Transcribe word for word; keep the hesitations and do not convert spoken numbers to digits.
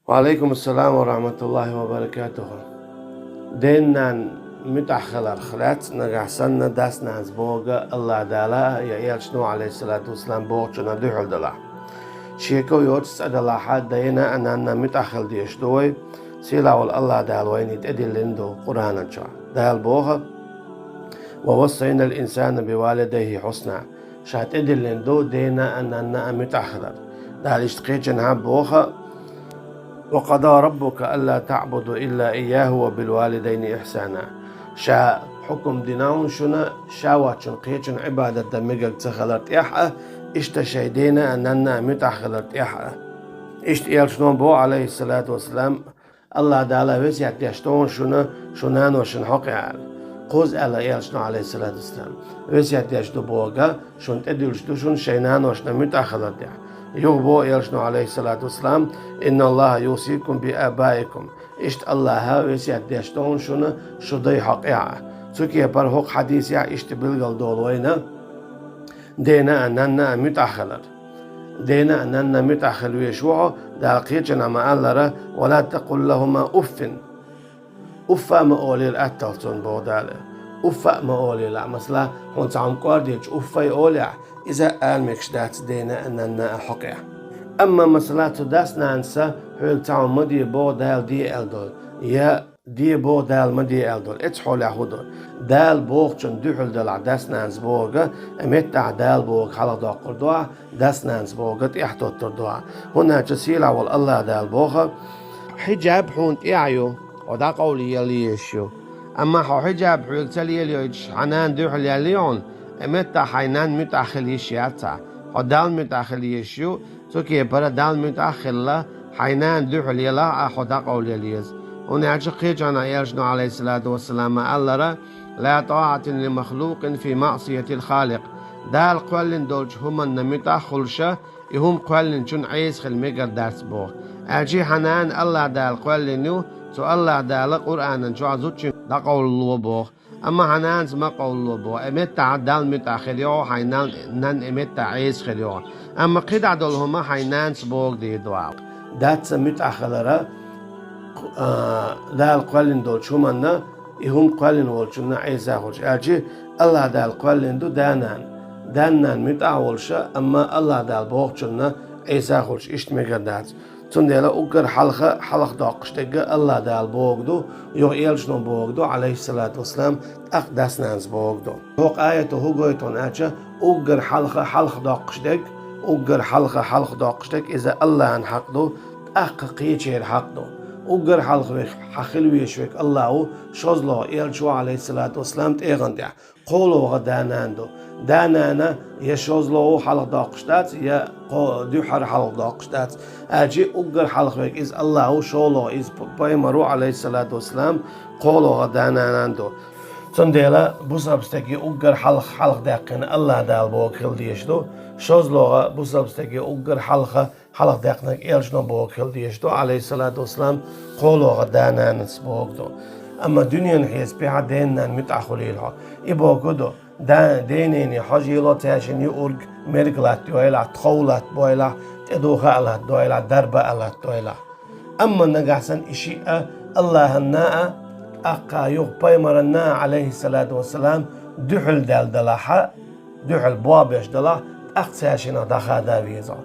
Ва алейкум ассалам ва рахматуллахи ва баракатуху. Ден-нанна муьтӀахь хиларх лаьцна нагахь санна дас-нанас боху АллахӀ Дала я Элчано, алейхиссалату вассалам, бохучунна дуьхьал далахь. Шеко йоцу цӀа далахь, дена а, нанна а муьтӀахь хила дезаш ду вай, сийлахь волу АллахӀ Дала вайна тӀедиллина ду Къуръан чохь. Дала боху: «Ва вассайнал инсана би валидайхи хьусна». Ша тӀедиллина ду дена а, нанна а муьтӀахь хилар. Дала иштта кхечанхьа боху: «Ва къада раббука алла таъбуду илла ийяху ва бил валидайни ихсана». Ша хьукум дина хьуна шуна, ша воцчунна кхечунна Ӏибадат дан мегар ца хилар тӀехь а, иштта шайн дена а, нанна а муьтӀахь хилар тӀехь а. Иштта Элчано боху, алейхиссалату вассалам, АллахӀ Дала весет деш ду хьуна шуна, шун наношна хьокъехь аьлла. Кхузза аьлла Элчано, алейхиссалату вассалам, весет деш ду боху, шуна тӀедуьллуш ду шуна шайн наношна муьтӀахь хилар тӀехь. Юха боху Элчано, алейхиссалату вассалам: «ИнналлахӀа юсикум би абаикум». Иштта АллахӀа весет деш ду хьуна шуна шун дай хьокъехь а. Цу кепара хӀокху хьадисехь иштта билгалдолу вайна: дена а, нанна а муьтӀахь хилар. Дена а, нанна а муьтӀахь хила везаш ву хьо, Дала кхечанхьа ма-аллара: «Ва ла такъул лахума уффин». Уффа а ма олийла атталц цунна, боху Дала. Уффа а ма олийла, масала, хьуна цхьа хӀума кӀордийча уффай олехь, иза ала мегаш дац дена а, нанна а хьокъехь. Амма, масала, цу дас-нанас хьоьга цхьа хӀума ма де боху Дала, де аьлла долу, я де боху Дала, ма де аьлла долу, эцу хьолехь хӀун ду? Дала бохучунна дуьхьал далахь дас-нанас боху, и меттахь Дала боху хьалхадоккхур ду ахь, дас-нанас боху тӀехь тоттур ду ахь. ХӀунда аьлча сийлахь волу АллахӀ Дала боху: «Хьиджаб хьуна тӀехь ю, хьо дӀакъовлаелла езаш ю. Амма хьо хьиджаб хьоьга ца лелайойтуш, хьан нана дуьхьал яьллий хьуна, и меттахь хьайн нанна муьтӀахь хила йиш яц хьан. Хьо Далла муьтӀахь хила езаш ю, цу кепара Далла муьтӀахь а хилла, хьайн нана дуьхьал елахь а, хьо дӀакъовлаелла еза». ХӀунда аьлча кхечанхьа Элчано, алейхиссалату вассалам, ма-аллара: «Ла тӀаӀатин ли махлукъин фи маӀсиятил Халикъ». Дала кхоьллина долчу хӀуманна муьтӀахь а хуьлуш, и хӀума кхоьллинчунна Ӏеса хила мегар дац боху. Аьлча хьан нана АллахӀ Дала кхоьллина ю, цу АллахӀ Дала Къуръанан чохь зудчуьнга дӀакъовлало боху. Амма хьан нанас ма къовлало боху, и меттахь Далла муьтӀахь хир ю хьо, хьайн нан, нанна и меттахь Ӏеса хир ю хьо. Амма кхидӀа долу хӀума хьайн нанас боху дийр ду ахь. Дас-нанна муьтӀахь хилар, а, Дала кхоьллина долчу хӀуманна, и хӀума кхоьллина волчунна Ӏеса хуьлуш. Аьлча АллахӀ Дала кхоьллина ду да-нана. Да-нана муьтӀахь а волуш, амма АллахӀ Дала бохучунна Ӏеса хуьлуш иштта мегар дац. Цундела уггар хьалха хьалхадоккхуш дерг АллахӀ Дала бохург ду, юха Элчано бохург ду, алейхиссалату вассалам, тӀаккха дас-нанас бохург ду. ХӀокху аято хӀун гойту хьуна аьлча, уггар хьалха хьалхадоккхуш дерг, уггар хьалха хьалхадоккхуш дерг иза АллахӀан хьакъ ду, тӀаккха кхечеран хьакъ ду. Уггар хьалха верг, хьан хила везаш верг АллахӀ ву, шозлагӀа Элча ву, алейхиссалату вассалам, тӀегӀан тӀехь. КхоалогӀа да-нана ду. Да-нана я шозлагӀа хьалхадоккхуш дац, я кхо-, дуьххьара хьалхадоккхуш дац. Аьлча уггар хьалха верг иза АллахӀ ву, шолгӀа иза п-, пайхамар ву, алейхиссалату вассалам, кхоалогӀа да-нана ду. Цундела бусалба стеган уггар хьалха хьалхадаьккхина АллахӀ Дала бохург хила дезаш ду, шозлагӀа бусалба стеган уггар хьалха хьалхадаьккхинарг Элчано бохург хила дезаш ду, алейхиссалату вассалам, кхоалогӀа да-нанас бохург ду. Амма дуьненан хьесапехь дена-нанна муьтӀахь хуьлийла хьо. И бохург ду, да-, ден-ненан хьожа ело, цаьршинна юург мерг латтайойла ахь, тхов латтабойла ахь, тӀедуха а латтадойла ахь, дарба а латтадойла ахь. Амма нагахь санна и шиъ а АллахӀанна а, тӀаккха юха пайхамаранна а, алейхиссалату вассалам, дуьхьал даьлла далахь, дуьхьал болх беш далахь, тӀаккха цаьршиннах дӀахада веза хьо.